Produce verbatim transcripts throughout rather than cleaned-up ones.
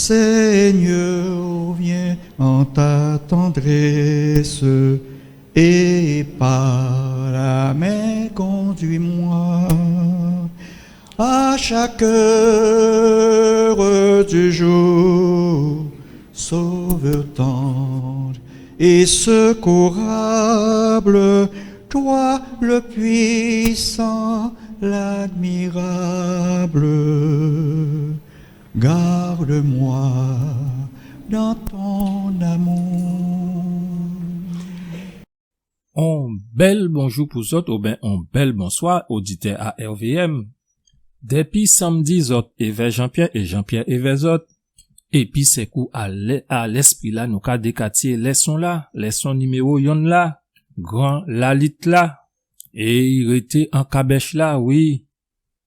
Seigneur, viens en ta tendresse et par la main conduis-moi à chaque heure du jour, Sauveur tendre et secourable, toi le puissant, l'admirable, garde-moi dans ton amour. On bèl bonjou pou zòt, oben on bèl bonswa, oditè a R V M. Dépi sanmdi, zòt évè Jean-Pierre é Jean-Pierre évè zòt. Épi sé kou a lè-, a lèspri-la, nou ka dékatyé lèson-la, lèson niméwo yonn la, gran lalit-la. É i rété an kabèch-la, wi.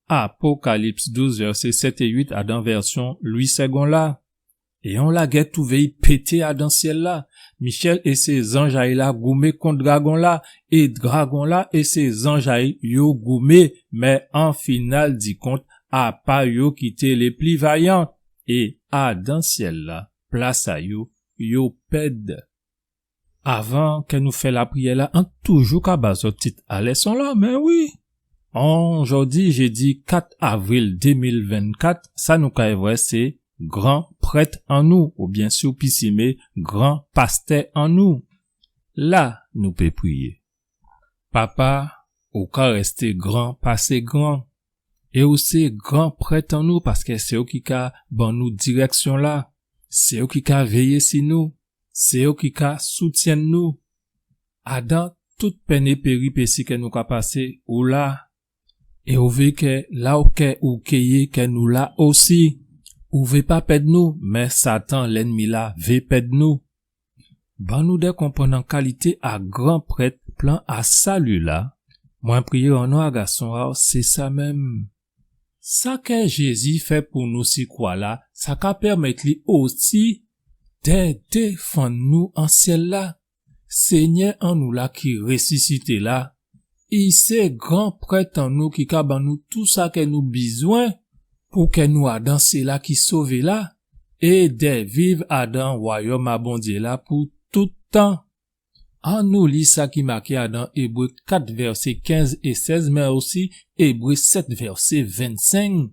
Apokalips douz, vèsé sèt é uit, adan vèsyon Louis Segond la. É on lagè touvé i pété adan syèl-la. Michèl é sé zanj a'y la goumé kont dragon-la, é dragon-la é sé zanj a'y yo goumé, mé an final di kont, apa yo ki té lé pli vayan, é adan syèl-la, plas a yo, yo pèd. Avan kè nou fè lapriyè-la, an toujou ka ba zòt tit a lèson-la, mé wi. An jòdi, jédi kat avril dé mil vennkat, sa nou kay vwè sé gran prèt an nou, oubyen si ou pisimé, gran pastè an nou. La, nou pé priyé. Papa, ou ka rèsté gran pasé gran. É ou sé gran prèt an nou, paskè sé ou ki ka ban nou dirèksyon-la, sé ou ki ka véyé si nou, sé ou ki ka soutyenn nou. Adan tout penn é péripési kè nou ka pasé, ou la. É ou vé kè la ou kè ou ké yé, kè nou la osi. Ou vé pa pèd nou, mé Satan, lènmi-la, vé pèd nou. Ban nou dè konprann an kalité a gran prèt, plan a sali-la. Mwen priyé an non a gason a'w, sé sa menm. Sa kè Jézi fè pou nou si kwa-la, sa ka pèmèt li osi dè défann nou an syèl-la. Senyè an nou la ki résisité la, i sé gran prèt an nou ki ka ban nou tou sa kè nou bizwen pou kè nou adan sila ki sové la, é dè viv adan wayòm a Bondyé la pou tout tan. Annou li sa ki maké adan Ébré kat vèsé kenz é sèz, mé osi Ébré sèt vèsé vennsenk.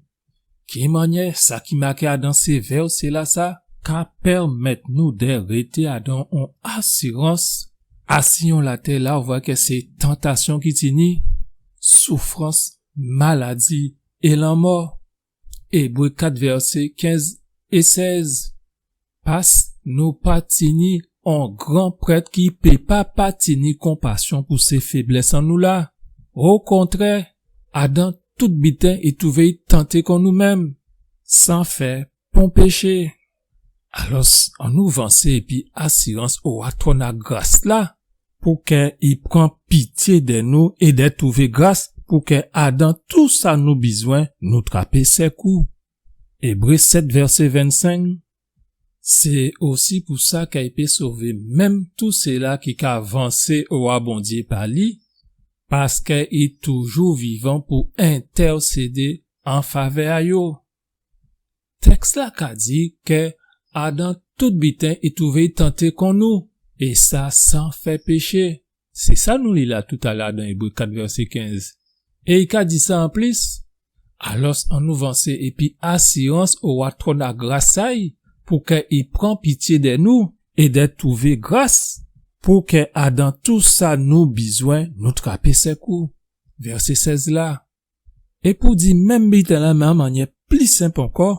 Ki mannyè sa ki maké adan sé vèsé-lasa ka pèmèt nou dè rété adan on asirans, asi on latè la ou vwè kè sé tantasyon ki tini, soufrans, maladi é lanmò? Ébré kat vèsé kenz é sèz. Pas nou pa tini on gran prèt ki pé pa pa tini konpasyon pou sé féblès an nou la. Okontrè, adan tout biten i touvé i tanté kon nou menm, san fè pon péché. Alòs, annou vansé épi asirans owa twòn a gras la, pou kè i pran pityé dè nou é dè touvé gras, pou kè adan tou sa nou bizwen, nou trapé sèkou. Ébré sèt vèsé vennsenk. Sé osi pou sa kè i pé sové menm tou sila ki ka vansé owa Bondyé pa li, paskè i toujou vivan pou entèsédé an favè a yo. Tèks-la ka di kè adan tout biten i touvé i tanté kon nou, é sa san fè péché. Sé sa nou li la toutalè adan Ébré kat vèsé kenz. É i ka di sa anplis, alòs annou vansé épi asirans owa twòn a gras a'y, pou kè i pran pityé dè nou é dè touvé gras, pou kè adan tou sa nou bizwen nou trapé sèkou. Vèsé sèz la. É pou di menm biten-la, mé an mannyè pli senp ankò,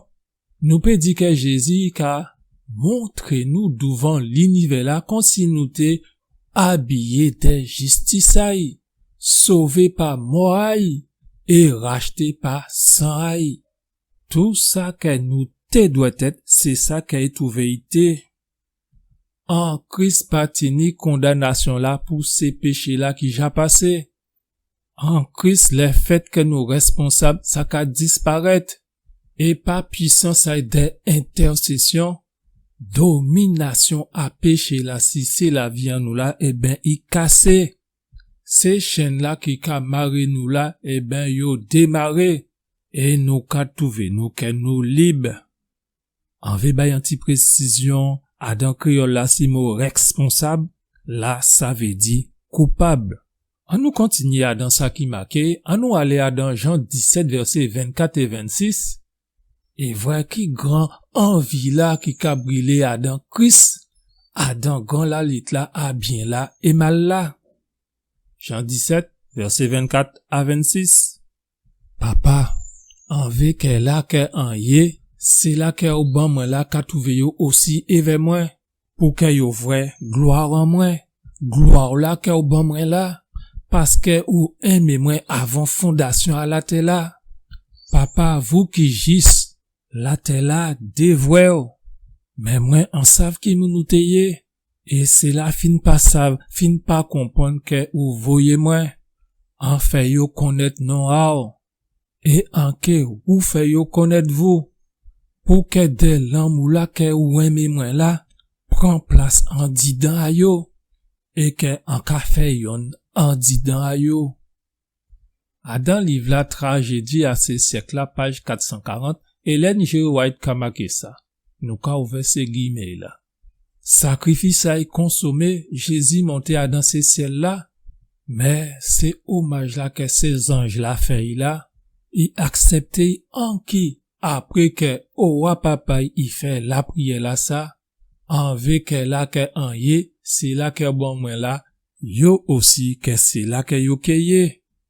nou pé di kè Jézi ka montré nou douvan linivè-la konsi nou té abiyé dè jistis a'y, sové pa mò a'y é rachté pa san a'y. Tou sa kè nou té dwèt èt, sé sa kè i touvé i té. An Kris pa tini kondanasyon-la pou sé péché-la ki ja pasé. An Kris, lèfèt kè nou rèsponsab, sa ka disparèt. É pa pwisans a'y dè entèsèsyon, dominasyon a péché-la si sé lavi an nou la, ében, i kasé. Sé chenn-la ki ka maré nou la, ében, yo démaré. É nou ka touvé nou kè nou lib. An vé bay an ti présizyon, adan kréyòl la sé mo rèsponsab la sa vé di koupab. Annou kontinyé adan sa ki maké, annou alé adan Jan disèt vèsé vennkat é vennsis, é vwè ki gran anvi la ki ka brilé adan Kris, adan gran lalit la a byen la é mal la. Jan disèt vèsé vennkat a vennsis. Papa, an vé kè la kè an yé, sila kè ou ban mwen la ka twouvé yo osi évè mwen, pou kè yo vwè glwa an mwen, glwa la kè ou ban mwen la, paskè ou enmé mwen avan fondasyon a latè la. Papa, vou ki jis, latè la dévwè'w, mé mwen an sav ki moun ou té yé, é sila fin pa sav, fin pa konprann kè ou voyé mwen, an fè yo konnèt non a'w, é an ké ou fè yo konnèt vou, pou kè dè lanmou la kè ou enmé mwen la, pran plas andidan a yo, é kè an ka fè yonn andidan a yo. Adan liv la Trajédi a sé syèk la, paj kat san karant, Ellen G. White ka maké sa. Nou ka ouvè sé gimé la. Sakrifis a'y konsomé, Jézi monté adan sé syèl la, mé sé omaj la kè sé zanj la fè'y la, i aksèpté'y anki apré kè owa papa'y i fè lapriyè la sa, an vé kè la kè an yé, sila kè ban mwen la, yo osi kè sila kè yo ké yé.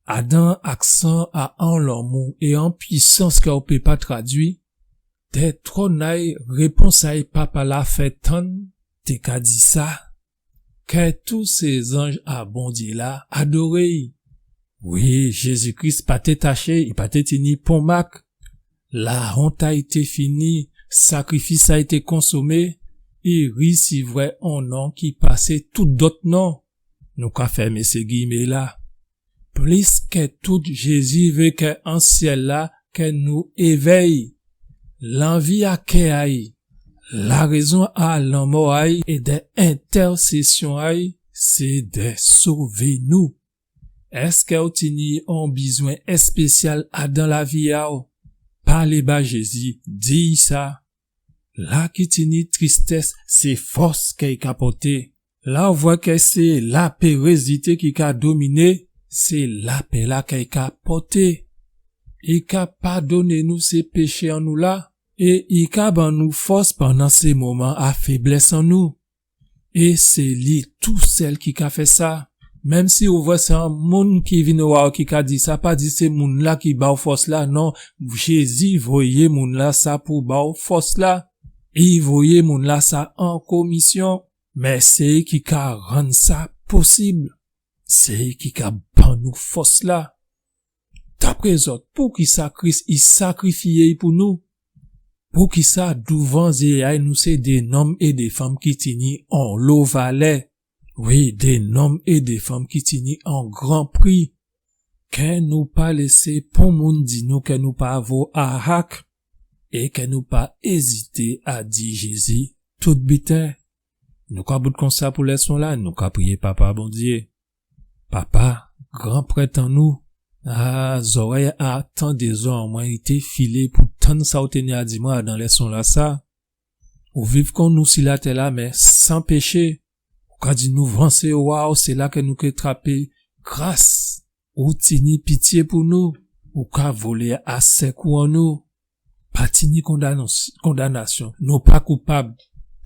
Adan aksan a an lanmou é an pwisans kè ou pé pa tradui, dè twòn a'y, répons a'y papa la fè tann, té ka di sa, kè tout sé zanj a Bondyé la adoré'y. Wi, Jézi Kris pa té taché, i pa té tini pon mak. Lawont a'y té fini, sakrifis a'y té konsomé, i risivwè on non ki pasé tout dòt non. Nou ka fèmé sé gimé la. Plis kè tout, Jézi vé kè an syèl la, kè nou évè'y. Lanvi a kè a'y, larézon a lanmò a'y é dè entèsèsyon a'y, sé dè sové nou. Èskè ou tini on bizwen èspésyal adan lavi a'w? Palé ba Jézi, di'y sa. La ki tini tristès, sé fòs kè i ka pòté. La ou vwè kè sé lapérézité ki ka dominé, sé lapé la kè i ka pòté. I ka padonné nou sé péché an nou la, é i ka ban nou fòs pandan sé moman a féblès an nou. É sé li tousèl ki ka fè sa. Menm si ou vwè sé on moun ki vin owa'w ki ka di sa, pa di sé moun la ki ba'w fòs la, non, Jézi voyé moun la sa pou ba'w fòs la. I voyé moun la sa an komisyon, mé sé i ki ka rann sa posib. Sé i ki ka ban nou fòs la. Dapré zòt, poukisa Kris i sakrifyé'y pou nou? Poukisa douvan zyé a'y nou sé dé nonm é dé fanm ki tini onlo valè? Wi, dé nonm é dé fanm ki tini on gran pri. Kè nou pa lésé pon moun di nou kè nou pa vo ahak, é kè nou pa ézité a di Jézi tout biten. Nou ka bout konsa pou lèson la, nou ka priyé Papa Bondyé. Papa, gran prèt an nou, a, zòrèy a tandézò an mwen i té filé pou tann sa ou té ni a di mwen adan lèson la sa. Ou viv kon nou si latè la, mé san péché. Ou ka di nou vansé owa'w, sé la kè nou ké trapé gras. Ou tini pityé pou nou. Ou ka volé a sèkou an nou. Pa tini kondanos-, kondanasyon. Nou pa koupab.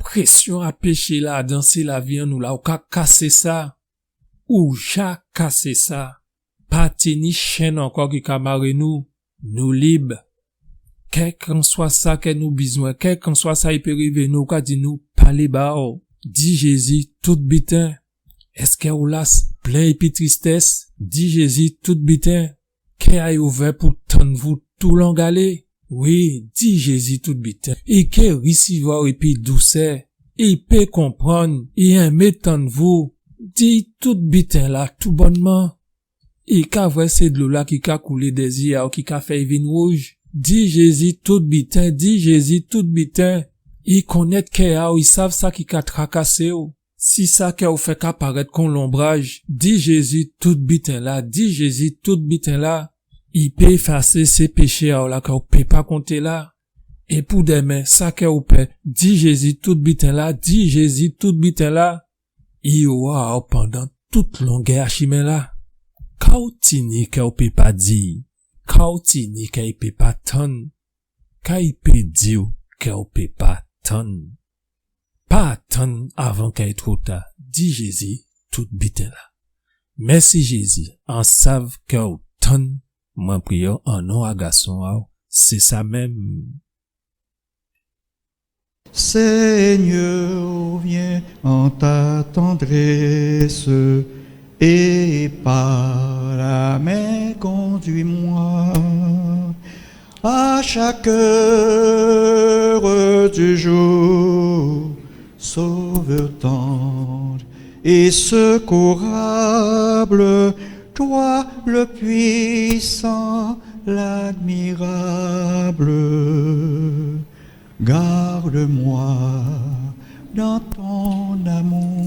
Présyon a péché la adan sé lavi an nou la, ou ka kasé sa. Ou ja kasé sa. Pa tini chenn ankò ki ka maré nou. Nou lib. Kèlkanswa sa kè nou bizwen, kèlkanswa sa i pé rivé nou, ou ka di nou palé ba'w. Di Jézi tout biten. Èskè ou las, plen épi tristès? Di Jézi tout biten. Kè a'y ouvè pou tann vou toulongalé. Wi, di Jézi tout biten. I ké risivwa'w épi dousè. I pé konprann, i enmé tann vou. Di tout biten la toubònman. I ka vwè sé dlo la ki ka koulé dè zyé a'w ki ka fè'y vin wouj. Di Jézi tout biten, di Jézi tout biten. I konnèt kè a'w, i sav sa ki ka trakasé'w. Si sa kè ou fè ka parèt kon lonbraj, di Jézi tout biten la, di Jézi tout biten la. I pé éfasé sé péché a'w la kè ou pé pa konté la. É pou dèmen, sa kè ou pè, di Jézi tout biten-la, di Jézi tout biten-la. I owa a'w pandan tout longè a chimen-la. Ka ou tini kè ou pé pa di, ka ou tini kè i pé pa tann, ka i pé di'w kè ou pé pa tann. Pa atann avan kè i two ta, di Jézi tout biten-la. Mèsi Jézi, an sav kè ou tann, mwen priyé'w an non a Gason a'w, sé sa menm. Seigneur, viens en ta tendresse et par la main conduis-moi à chaque heure du jour. Sauveur tendre et secourable, toi le puissant, l'admirable. Garde-moi dans ton amour.